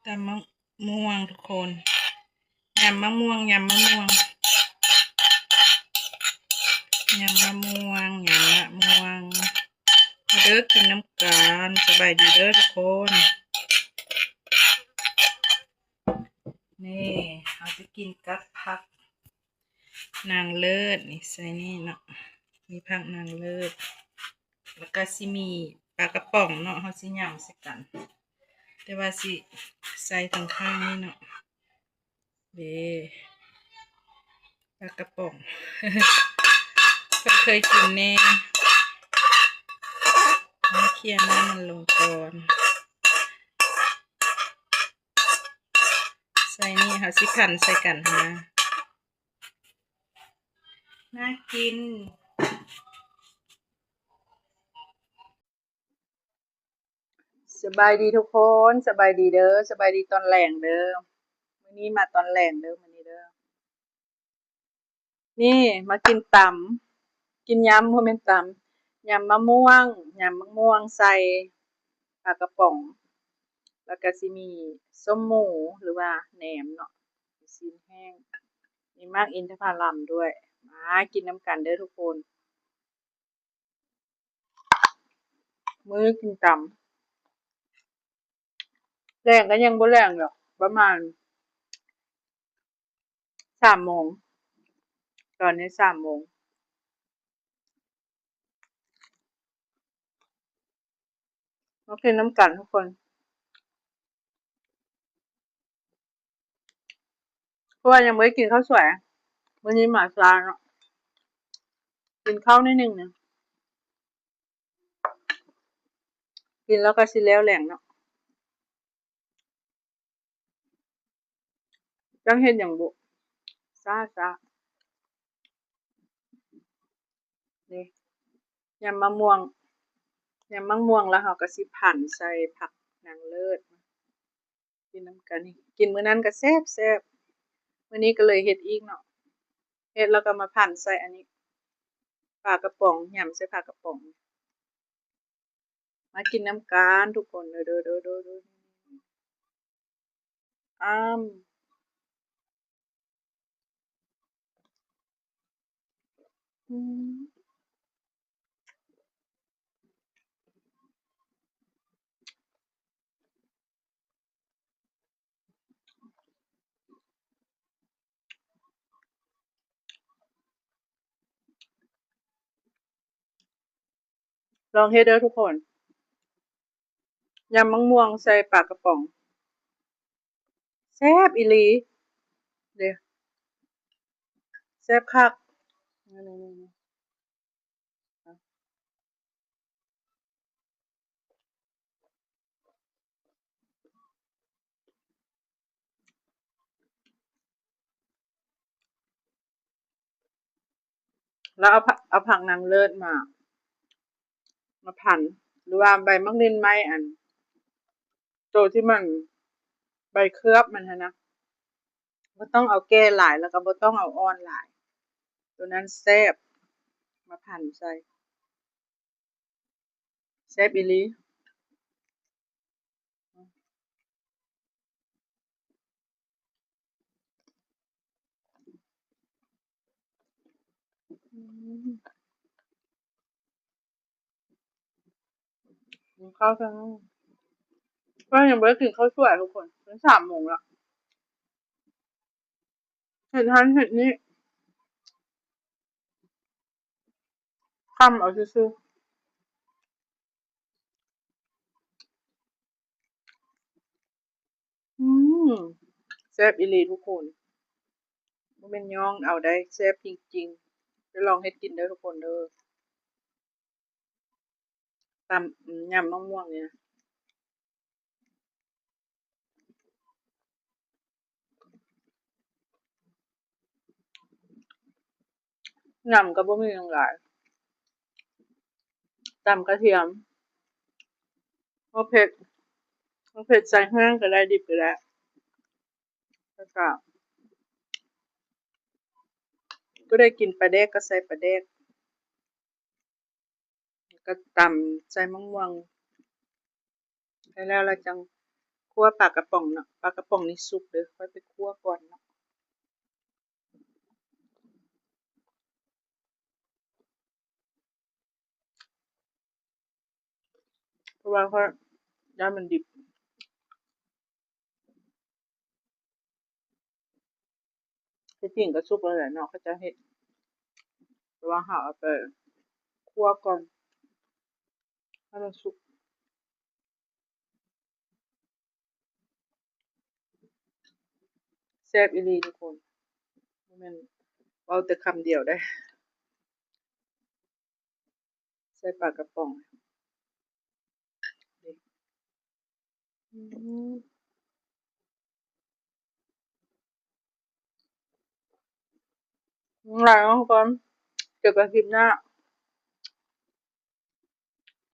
ຕຳໝາກມ່ວງທຸກຄົນ ຍຳໝາກມ່ວງ ຍຳໝາກມ່ວງ ຍຳໝາກມ່ວງ ຍຳໝາກມ່ວງ ມາເດີ ກິນນຳກັນ. ສະບາຍດີເດີທຸກຄົນ. ນີ້ ເຮົາຈະກິນກັບຜັກນາງເລີດນີ້ ໃສ່ນີ້ເນາະ ມີຜັກນາງເລີດ ແລ້ວກະຊິມີປາກະປ໋ອງເນາະ ເຮົາຊິຍຳໃສ່ກັນ ແຕ່ວ່າຊິໃສ່ທາງຂ້າງນີ້ເນາະ ເດ້ ປາກະປ໋ອງ ເພິ່ນເຄີຍກິນແດ່ ມາເຄຍນ້ຳມັນລົງກ່ອນ ໃສ່ນີ້ ເຮົາຊິພັນໃສ່ກັນຫັ້ນນະ ໜ້າກິນ. ສະບາຍດີທຸກຄົນ ສະບາຍດີເດີ ສະບາຍດີຕອນແລງເດີ ມື້ນີ້ມາຕອນແລງເດີ ມື້ນີ້ເດີ. ນີ້ມາກິນຕຳ ກິນຍຳ ບໍ່ແມ່ນຕຳ ຍຳໝາກມ່ວງ ຍຳໝາກມ່ວງໃສ່ປາກະປ໋ອງ ແລ້ວກະຊິມີສົ້ມໝູ ຫຼືວ່າແໜມເນາະ ຊີ້ນແຫ້ງ ມີໝາກອິນທະຜະລຳດ້ວຍ ມາກິນນຳກັນເດີທຸກຄົນ. ມື້ນີ້ກິນຕຳ ແລງກະຍັງບໍ່ແລງດອກ ປະມານສາມໂມງ ຕອນນີ້ສາມໂມງ ມາກິນນຳກັນທຸກຄົນ. ເພາະວ່າຍັງບໍ່ໄດ້ກິນເຂົ້າສວຍ ມື້ນີ້ມາຊ້າເນາະ ກິນເຂົ້າໜ້ອຍໜຶ່ງນະ ກິນແລ້ວກະຊິແລ້ວແລງເນາະ. ຈັກເຮັດຫຍັງບຸ ຊ້າໆ ນີ້ ຍຳໝາກມ່ວງ ຍຳໝາກມ່ວງ ແລ້ວເຮົາກະຊິພັນໃສ່ຜັກນາງເລີດ ກິນນຳກັນ ກິນມື້ນັ້ນກະແຊບໆ ມື້ນີ້ກະເລີຍເຮັດອີກເນາະ ເຮັດແລ້ວກະມາພັນໃສ່ອັນນີ້ ປາກະປ໋ອງ ຍຳໃສ່ປາກະປ໋ອງ. ມາກິນນຳກັນທຸກຄົນເດີ ເດີ ເດີ ເດີ ເດີ ອ້ຳ ອືມ. ລອງເຮັດເດີທຸກຄົນ ຍຳໝາກມ່ວງໃສ່ປາກະປ໋ອງ ແຊບອີ່ຫຼີເດ້ ແຊບຄັກ. ແລ້ວເອົາ ເອົາຜັກນາງເລີດມາ ມາພັນ ຫຼືວ່າໃບໝາກເລັ່ນໄມ້ ອັນ ໂຕທີ່ມັນໃບເຄືອບມັນຫັ້ນນະ ບໍ່ຕ້ອງເອົາແກ່ຫຼາຍ ແລ້ວກະບໍ່ຕ້ອງເອົາອ່ອນຫຼາຍ ໂຕນັ້ນແຊບ ມາພັນໃສ່ ແຊບອີ່ຫຼີ. ອືມ ກິນເຂົ້າຊະ ເພິ່ນຍັງບໍ່ໄດ້ກິນເຂົ້າສວຍທຸກຄົນ ເປັນສາມໂມງແລ້ວ ເຮັດຫັ້ນເຮັດນີ້ ຄ່ຳເອົາຊື່ໆ. ອືມ ແຊບອີ່ຫຼີທຸກຄົນ ບໍ່ແມ່ນຍ້ອງເອົາໄດ໋ ແຊບຈິງໆ ໄປລອງເຮັດກິນເດີທຸກຄົນເດີ ຕຳ ຍຳໝາກມ່ວງນີ້ນະ. ຍຳກະບໍ່ມີຫຍັງຫຼາຍ ຕຳກະທຽມ ໝາກເຜັດ ໝາກເຜັດໃສ່ແຫ້ງກະໄດ້ ດິບກະໄດ້ ແລ້ວກະຜູ້ໃດກິນປາແດກກະໃສ່ປາແດກ. ແລ້ວກະຕຳໃສ່ໝາກມ່ວງ ແລ້ວ ແລ້ວ ແລ້ວຈັ່ງ ຂົ້ວປາກະປ໋ອງເນາະ, ປາກະປ໋ອງນີ້ສຸກເດີ້, ຂ້ອຍໄປຂົ້ວກ່ອນເນາະ. ເພາະວ່າຂ້ອຍຢ້ານມັນດິບ. ທີ່ຈິງກໍສຸກແລ້ວແຫຼະເນາະ ເຂົາເຈົ້າເຮັດ, ແຕ່ວ່າເຮົາເອົາໄປຂົ້ວກ່ອນໃຫ້ມັນສຸກ. ແຊບອີ່ຫຼີທຸກຄົນ, ບໍ່ແມ່ນເວົ້າແຕ່ຄຳດຽວເດ້. ໃສ່ປາກະປ໋ອງ. ອືມ ຫຼາຍເນາະທຸກຄົນ, ເຈີກັນຄລິບໜ້າ.